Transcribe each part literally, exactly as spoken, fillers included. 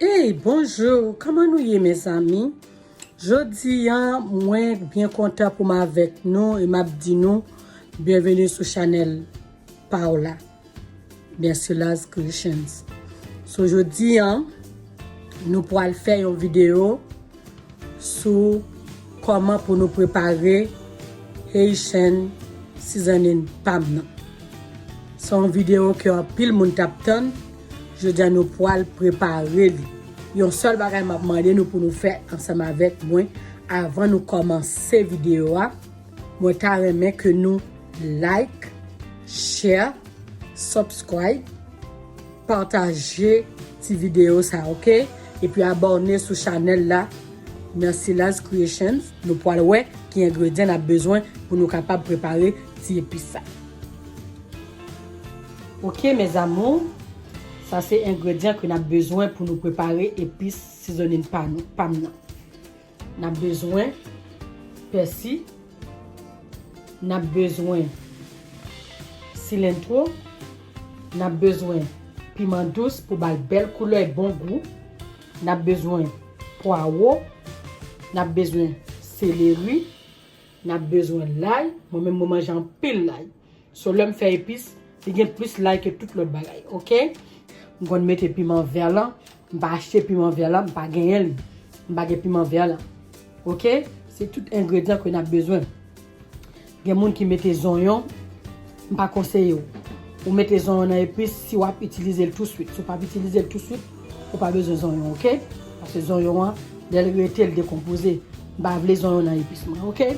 Hey, bonjou, kòman nou ye, mezanmi? Jodi a, mwen byen kontan pou m avèk nou e m ap di nou byenveni sou chanèl pa w la, Mercilaz Creations. So, jodi a, nou pral fè yon videyo sou kòman pou nou prepare Haitian seasoning pa m nan. Se yon videyo ke anpil moun t ap tann. Jodi a nou pral prepare li. Yon sèl bagay m ap mande nou pou nou fè ansanm avèk mwen avan nou kòmanse videyo a. Mwen ta renmen ke nou like, share, subscribe, pataje ti videyo sa, oke? Epi abòne sou chanèl la, Mercilaz Creations. Nou pral wè ki engredyan n ap bezwen pou nou kapab prepare ti epis sa. Oke, mes amours, sa se engredyan ke n ap bezwen pou nou prepare epis seasoning pa nou, pa m nan. N ap bezwen pèsi, n ap bezwen cilantro, n ap bezwen piman dous pou ba l bèl koulè e bon gou, n ap bezwen pwawo, n ap bezwen seleri, n ap bezwen lay. Mwen menm, mwen manje anpil lay. So, lè m fè epis, li gen plis lay ke tout lòt bagay, oke? M konn mete piman vè lan, m pa achte piman vè lan, m pa genyen li. M pa gen piman vè lan, oke? Se tout engredyan ke n ap bezwen. Gen moun ki mete zonyon, m pa konseye w. Ou mete zonyon nan epis si w ap itilize l touswit. Si w p ap itilize l touswit, ou pa bezwen zonyon, oke? Paske zonyon an, lè l rete, l dekonpoze. M pa vle zonyon nan epis mwen, oke?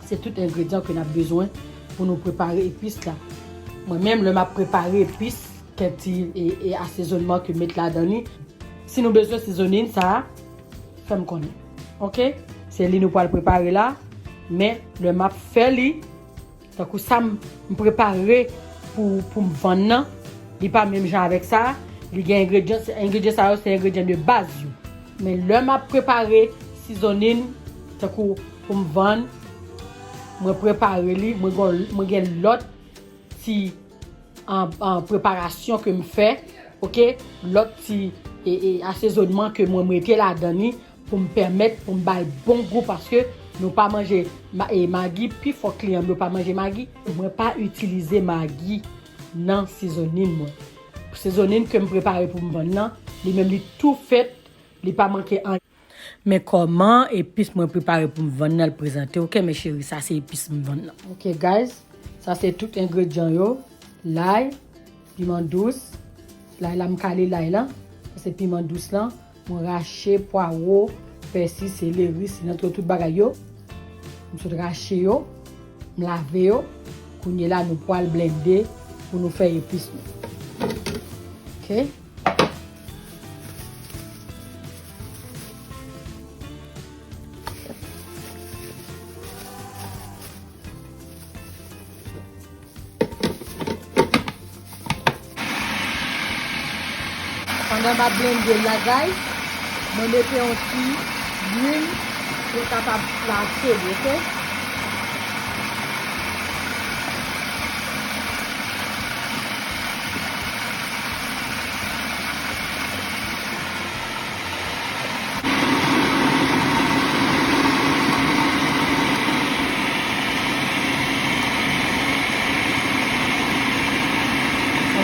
Se tout engredyan ke n ap bezwen pou nou prepare epis la. Mwen menm, lè m ap prepare epis, kèk ti e, e asezonman ke m met ladan li, si nou bezwen seasoning sa, fè m konnen. Oke? Se li nou pral prepare la, men lè m ap fè li, tankou sa m, m prepare pou, pou m vann nan, li pa menm jan avèk sa. Li gen engredyan, engredyan sa yo se engredyan de baz yo. Men lè m ap prepare seasoning, tankou pou m vann, mwen prepare li, mwen gon, mwen gen lòt ti, an, an preparasyon ke m fè, oke? Lòt ti, e, e, asezonman ke mwen mete ladan li pou m pèmèt pou m ba l bon gou, paske nou pa manje ma-, e, magi, pifò kliyan m yo pa manje magi. Mwen pa itilize magi nan seasoning mwen. Seasoning ke m prepare pou m vann nan, li menm li tou fèt, li pa manke anyen. Men kòman epis mwen prepare pou m vann nan l prezante, oke, mes chéris, sa se epis m vann nan. Oke, guys, sa se tout engredyan yo. Lay, piman dous. Lay la, m kale lay la. Sa se piman dous lan. Mwen rache pwawo, pèsi, seleri, silantro, tout bagay yo. M sot rache yo. M lave yo. Kounye la, nou pral blende pou nou fè epis nou. Oke? Pandan m ap blende l la, guys, mwen mete yon ti lwil pou l kapab plache li, oke?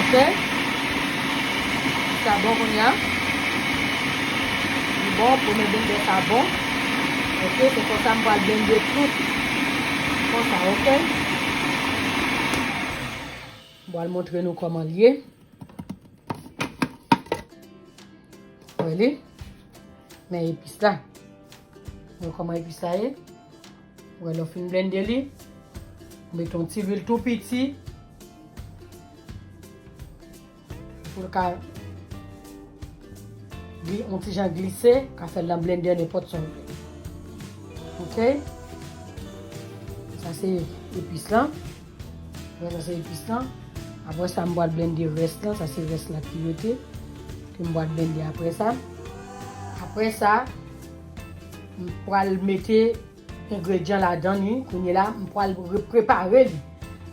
Ok. Sa bon kounye a. Li bon, premye blendè sa bon. Ok, se konsa m pral blende tout. Konsa, ok. M pral montre nou kòman l ye. Wè li. Men epis la. Wè kòman epis la ye. Wè lè w fin blende li. Ou mete yon ti lwil tou piti. Pou l ka gli-, yon ti jan glise, ka fè l nan blendè nenpòt sa w vle. Ok? Sa se epis lan. Apre sa se epis lan. Apre sa, m pral blende rès lan. Sa se rès la ki rete. Ke m pral blende apre sa. Apre sa, m pral mete engredyan ladan li. Kounye la, m pral re-, prepare li.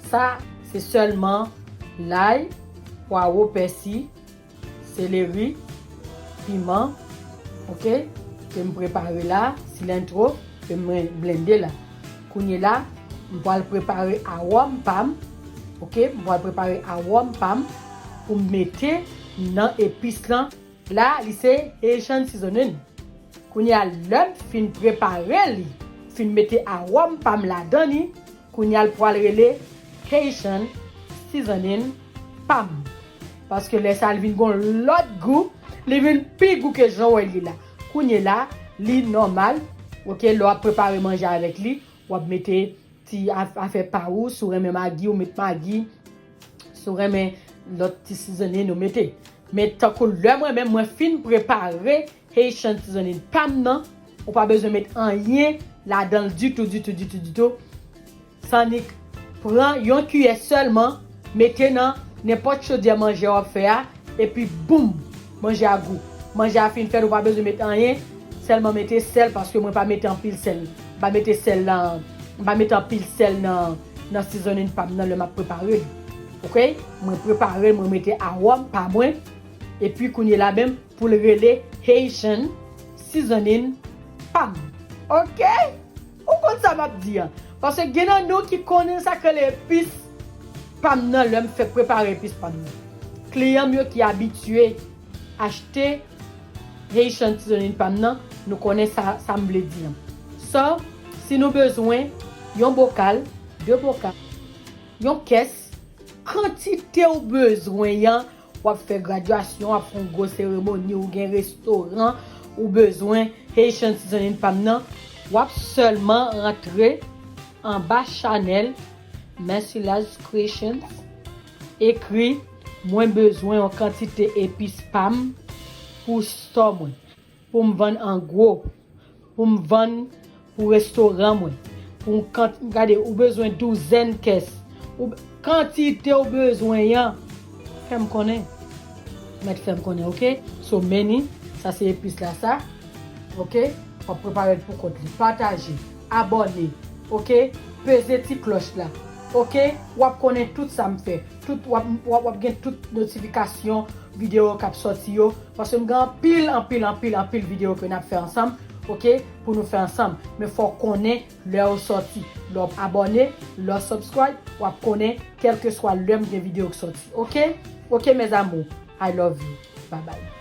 Sa, se sèlman lay, pwawo, pèsi, seleri, piman, oke, ke m prepare la, cilantro, ke mwen blende la. Kounye la, m pral prepare awòm pa m, oke, m pral prepare awòm pa m pou m mete nan epis lan. La, li se Haitian seasoning. Kounye a, lè m fin prepare li, fin mete awòm pa m ladan li, kounye a, l pral rele Haitian seasoning pa m. Paske lè sa, li vin gon lòt gou, li vin pi gou ke jan w wè li la. Kounye la, li nòmal, oke, lè w ap prepare manje avèk li, w ap mete ti af-, afè pa ou, si w renmen magi, ou met magi, si w renmen lòt ti seasoning, ou mete. Men tankou lè mwen menm, mwen fin prepare Haitian seasoning pa m nan, ou pa bezwen met anyen ladan l ditou, ditou, ditou, ditou. Sa annik pran yon kiyè sèlman, mete nan nenpòt chodyè manje w ap fè a, epi boum, manje a gou. Manje a fin fèt, ou pa bezwen met anyen, sèlman mete sèl, paske mwen pa mete anpil sèl. M pa mete sèl nan, m pa mete anpil sèl nan, nan seasoning pa m nan lè m ap prepare li. Oke? Mwen prepare l, mwen mete awòm pa mwen, epi kounye la menm, pou l rele Haitian seasoning pa m. Oke? Ou konn sa m ap di an? Paske gen nan nou ki konnen sa k rele epis pa m nan lè m fè prepare epis pa m nan. Kliyan m yo ki abitye achte Haitian seasoning pa m nan, nou konnen sa, sa m vle di an. So, si nou bezwen yon bokal, de bokal, yon kès, kantite ou bezwen an, w ap fè gradyasyon, w ap fè yon gwo seremoni, ou gen restoran, ou bezwen Haitian seasoning pa m nan, w ap sèlman rantre anba chanèl Merciless Creations, ekri, "Mwen bezwen yon kantite epis pa m pou store mwen, pou m vann an gwo, pou m vann pou restoran mwen, pou m kant-, gade, ou bezwen douzèn kès, ou, kantite ou bezwen an, fè m konnen." Mèt fè m konnen, oke? So, men ni, sa se epis la, sa. Oke? W ap prepare l pou kont li. Pataje, abòne, oke? Peze ti klòch la, oke? W ap konnen tout sa m fè. Tout, w ap, w ap, w ap gen tout notifikasyon videyo k ap sòti yo. Paske m gen anpil, anpil, anpil, anpil videyo ke n ap fè ansanm, oke? Pou nou fè ansanm. Men fò w konnen lè yo sòti. Lè w abòne, lè w subscribe, w ap konnen kèlkeswa lè m gen videyo k sòti. Oke? Oke, mes amours. I love you. Bye bye.